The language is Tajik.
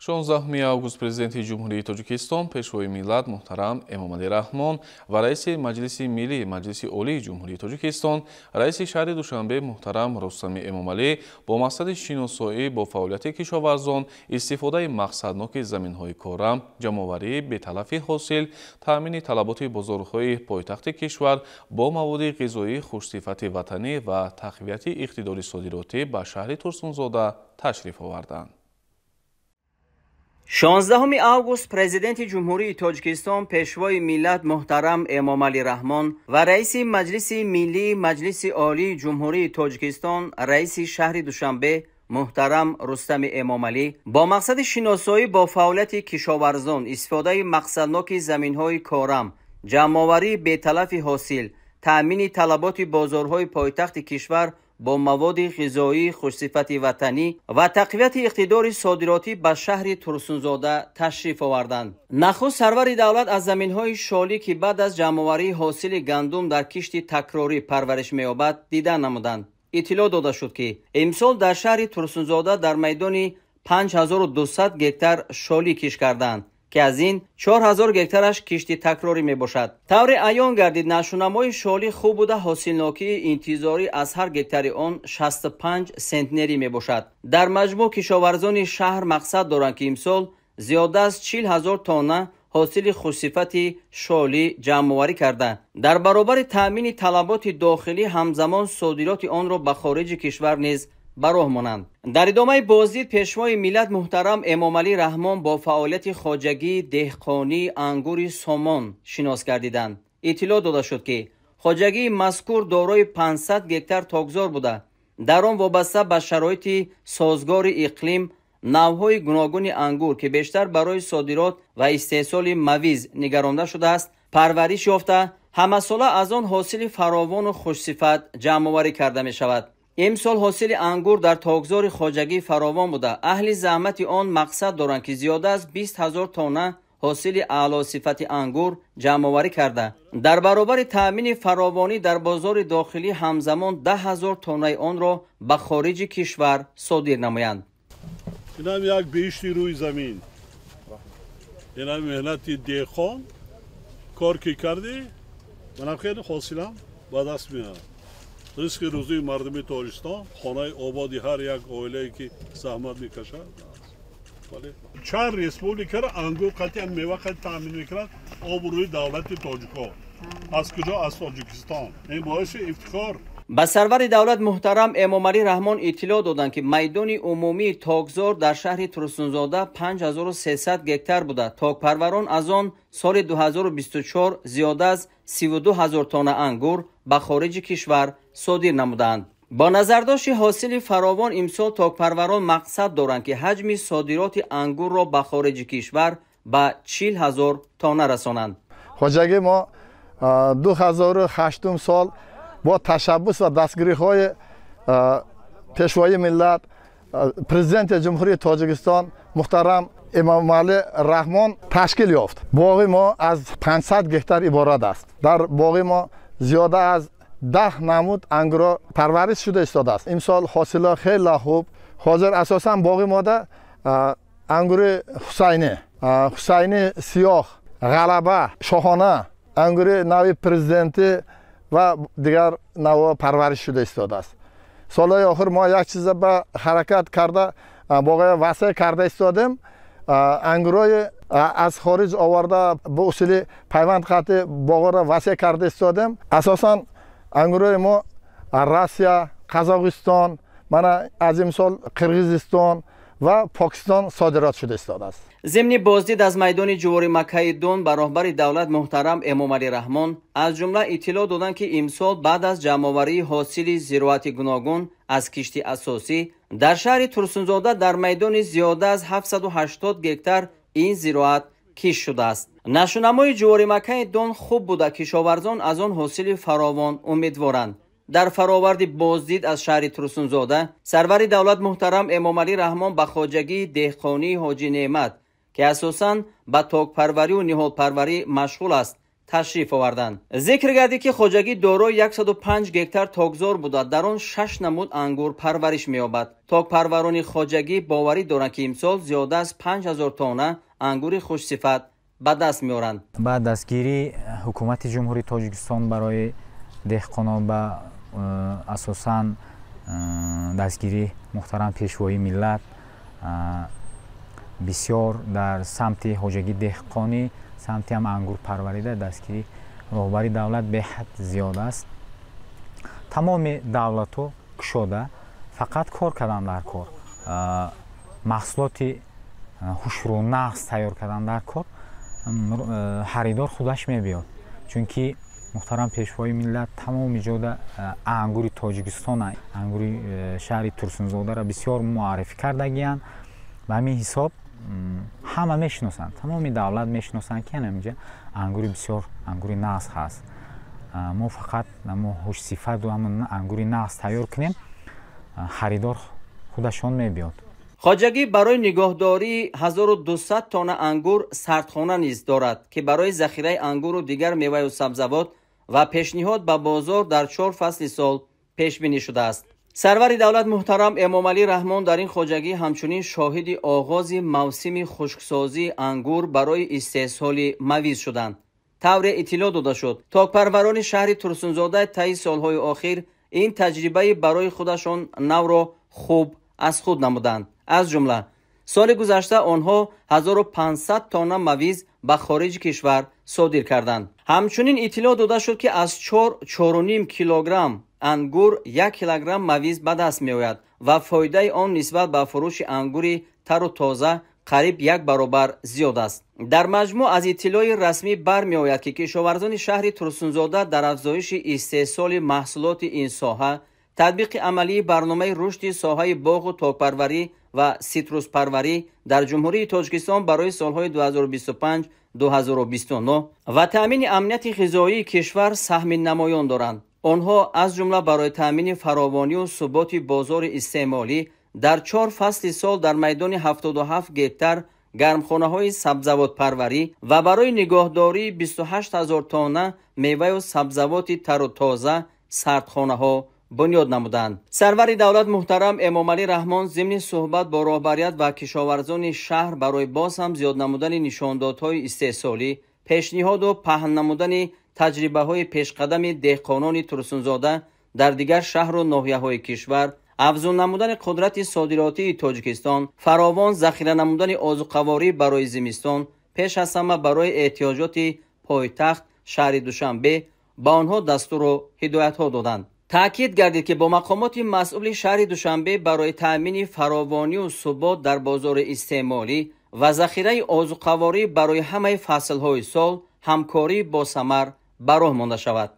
16 август Президенти Ҷумҳурии Тоҷикистон, Пешвои миллат муҳтарам Эмомалӣ Раҳмон ва Раиси Маҷлиси Миллӣ Маҷлиси Олии Ҷумҳурии Тоҷикистон, Раиси шаҳри Душанбе муҳтарам Рустами Эмомалӣ бо мақсади шиносоӣ бо фаъолияти кишоварзон, истифодаи мақсадноки заминҳои корам, ҷамъоварии беталафи ҳосил, таъмини талаботи бозорҳои пойтахти кишвар бо маводи ғизоии хушсифати ватанӣ ва тақвияти иқтидори содиротӣ ба шаҳри Турсунзода ташриф оварданд. 16 август Президенти Ҷумҳурии Тоҷикистон, Пешвои миллат муҳтарам Эмомалӣ Раҳмон ва Раиси Маҷлиси Миллии Маҷлиси Олии Ҷумҳурии Тоҷикистон, Раиси шаҳри Душанбе муҳтарам Рустами Эмомалӣ бо мақсади шиносоӣ бо фаъолияти кишоварзон, истифодаи мақсадноки заминҳои корам, ҷамъоварии беталафи ҳосил, таъмини талаботи бозорҳои пойтахти кишвар бо маводи ғизоии хушсифати ватанӣ ва тақвияти иқтидори содиротӣ ба шаҳри Турсунзода ташриф оварданд. Нахуст сарвари давлат аз заминҳои шолӣ, ки баъд аз ҷамъоварии ҳосили гандум дар кишти такрорӣ парвариш меёбад, дида намуданд. Иттилоъ дода шуд, ки имсол дар шаҳри Турсунзода дар майдони 5200 гектар шолӣ кишт карданд, ки аз ин 4000 гектараш кишти такрорӣ мебошад. Тавре аён гардид, нашъунамои шолӣ хуб буда, ҳосилнокии интизорӣ аз ҳар гектари он 65 сентнерӣ мебошад. Дар маҷмӯъ кишоварзони шаҳр мақсад доранд, ки имсол зиёда аз 40 ҳазор тонна ҳосили хушсифати шолӣ ҷамъоварӣ карда, дар баробари таъмини талаботи дохилӣ ҳамзамон содироти онро ба хориҷи кишвар низ ба роҳ монанд. Дар идомаи боздид Пешвои миллат муҳтарам Эмомалӣ Раҳмон бо фаъолияти хоҷагии деҳқонии ангури Сомон шинос гардиданд. Иттилоъ дода шуд, ки хоҷагии мазкур дорои 500 гектар токзор буда, дар он вобаста ба шароити созгори иқлим навъҳои гуногуни ангур, ки бештар барои содирот ва истеҳсоли мавиз нигаронда шудааст, парвариш ёфта, ҳамасола аз он ҳосили фаровону хушсифат ҷамъоварӣ карда мешавад. Имсол ҳосили ангур дар токзори хоҷагӣ фаровон буда, аҳли заҳмати он мақсад доранд, ки зиёда аз 20 ҳазор тонна ҳосили аълосифати ангур ҷамъоварӣ карда, дар баробари таъмини фаровонӣ дар бозори дохилӣ ҳамзамон 10 ҳазор тоннаи онро ба хориҷи кишвар содир намоянд. Инам як беҳишти рӯи замин, инам меҳнати деҳқон, кор ки кардӣ, манам хеле ҳосилам ба даст меояд. Ризқи рӯзии мардуми Тоҷикистон, хонаи ободи ҳар як оилае ки заҳмат мекашад. Чанд республикаро ангур қатъиян, мева қатъи таъмин мекунад обрӯи давлати тоҷикҳо. Аз куҷо? Аз Тоҷикистон. Ин боиси ифтихор. Ба сарвари давлат муҳтарам Эмомалӣ Раҳмон иттилоъ доданд, ки майдони умумии токзор дар шаҳри Турсунзода 5300 гектар буда, токпарварон аз он соли 2024 зиёда аз 32 ҳазор тонна ангур ба хориҷи кишвар содир намуданд. Бо назардошти ҳосили фаровон имсол токпарварон мақсад доранд, ки ҳаҷми содироти ангурро ба хориҷи кишвар ба 40 ҳазор тонна расонанд. Хоҷагии мо 2008 сол бо ташаббус ва дастгириҳои Пешвои миллат, Президенти Ҷумҳурии Тоҷикистон муҳтарам Эмомалӣ Раҳмон ташкил ёфт. Боғи мо аз 500 гектар иборат аст. Дар боғи мо зиёда аз 10 намуд ангурҳо парвариш шуда истодааст. Имсол ҳосилҳо хеле хуб. Ҳозир асосан боғи мода ангури Ҳусайнӣ, Ҳусайни сиёҳ, Ғалаба, Шоҳона, ангури нави президентӣ ва дигар навъҳо парвариш шуда истодааст. Солҳои охир мо як чиза ба ҳаракат карда, боғҳоя васеъ карда истодем. Ангурҳои аз хориҷ оварда ба усули пайванд қатъи боғҳоро васеъ карда истодем. Асосан ангурҳои мо Россия, Қазоқистон, мана аз имсол Қирғизистон ва Покистон содирот шуда истодааст. Зимни боздид аз майдони ҷуворимаккаи Дон ба роҳбари давлат муҳтарам Эмомалӣ Раҳмон аз ҷумла иттилоъ доданд, ки имсол баъд аз ҷамъоварии ҳосили зироати гуногун аз кишти асосӣ дар шаҳри Турсунзода дар майдони зиёда аз 780 гектар ин зироат кишт шудааст. Нашъунамои ҷуворимаккаи Дон хуб буда, кишоварзон аз он ҳосили фаровон умедворанд. Дар фароварди боздид аз шаҳри Турсунзода сарвари давлат муҳтарам Эмомалӣ Раҳмон ба хоҷагии деҳқонии Ҳоҷи Неъмат, ки асосан ба токпарварию ниҳолпарварӣ машғул аст, Ташриф оварданд. Зикр гардид, ки хоҷагӣ дорои 105 гектар токзор буда, дар он 6 намуд ангур парвариш меёбад. Токпарварони хоҷагӣ боварӣ доранд, ки имсол зиёда аз 5000 тонна ангури хушсифат ба даст меоранд. Ба дастгирии ҳукумати Ҷумҳурии Тоҷикистон барои деҳқонон, ба асосан дастгирии муҳтарам Пешвои миллат, бисёр дар самти хоҷагии деҳқонӣ, самти ҳам ангурпарварида дастгирии роҳбари давлат беҳад зиёд аст. Тамоми давлатҳо кушода, фақат кор кардан дар кор, маҳсулоти хушрӯ нағз тайёр кардан дар кор, харидор худаш мебиёд, чунки муҳтарам Пешвои миллат тамоми ҷода ангури Тоҷикистона, ангури шаҳри Турсунзодаро бисёр муаррифӣ кардагиянд. Ба ҳамин ҳисоб ҳама мешиносанд, тамоми давлат мешиносанд, ки ҳаминҷа ангури бисёр ангури нағз ҳаст. Мо фақат мо хушсифату ҳамон ангури нағз тайёр кунем, харидор худашон мебиёд. Хоҷагӣ барои нигоҳдории 1200 тонна ангур сардхона низ дорад, ки барои захираи ангуру дигар меваю сабзавот ва пешниҳод ба бозор дар 4 фасли сол пешбинӣ шудааст. Сарвари давлат муҳтарам Эмомалӣ Раҳмон дар ин хоҷагӣ ҳамчунин шоҳиди оғози мавсими хушксозии ангур барои истеҳсоли мавиз шуданд. Тавре иттилоъ дода шуд, токпарварони шаҳри Турсунзода таи солҳои охир ин таҷрибаи барои худашон навро хуб аз худ намуданд. Аз ҷумла соли гузашта онҳо 1500 тонна мавиз ба хориҷи кишвар содир карданд. Ҳамчунин иттилоъ дода шуд, ки аз 4-4,5 килограмм ангур 1 килограмм мавиз ба даст меояд ва фоидаи он нисбат ба фурӯши ангури тару тоза қариб 1 баробар зиёд аст. Дар маҷмӯъ аз иттилои расмӣ бармеояд, ки кишоварзони шаҳри Турсунзода дар афзоиши истеҳсоли маҳсулоти ин соҳа, татбиқи амалии барномаи рушди соҳаи боғу токпарварӣ ва ситруспарварӣ дар Ҷумҳурии Тоҷикистон барои солҳои 2025-2029 ва таъмини амнияти ғизоии кишвар саҳми намоён доранд. Онҳо аз ҷумла барои таъмини фаровонию суботи бозори истеъмолӣ дар 4 фасли сол дар майдони 77 гектар гармхонаҳои сабзавотпарварӣ ва барои нигоҳдории 28 000 тонна меваю сабзавоти тару тоза сардхонаҳо бунёд намуданд. Сарвари давлат муҳтарам Эмомалӣ Раҳмон зимни суҳбат бо роҳбарият ва кишоварзони шаҳр барои боз ҳам зиёд намудани нишондодҳои истеҳсолӣ, пешниҳоду паҳн намудани таҷрибаҳои пешқадами деҳқонони Турсунзода дар дигар шаҳру ноҳияҳои кишвар, афзун намудани қудрати содиротии Тоҷикистон, фаровон захира намудани озуқаворӣ барои зимистон, пеш аз ҳама барои эҳтиёҷоти пойтахт шаҳри Душанбе ба онҳо дастуру ҳидоятҳо доданд. Таъкид гардид, ки бо мақомоти масъули шаҳри Душанбе барои таъмини фаровонию субот дар бозори истеъмолӣ ва захираи озуқаворӣ барои ҳамаи фаслҳои сол ҳамкорӣ босамар ба роҳ монда шавад.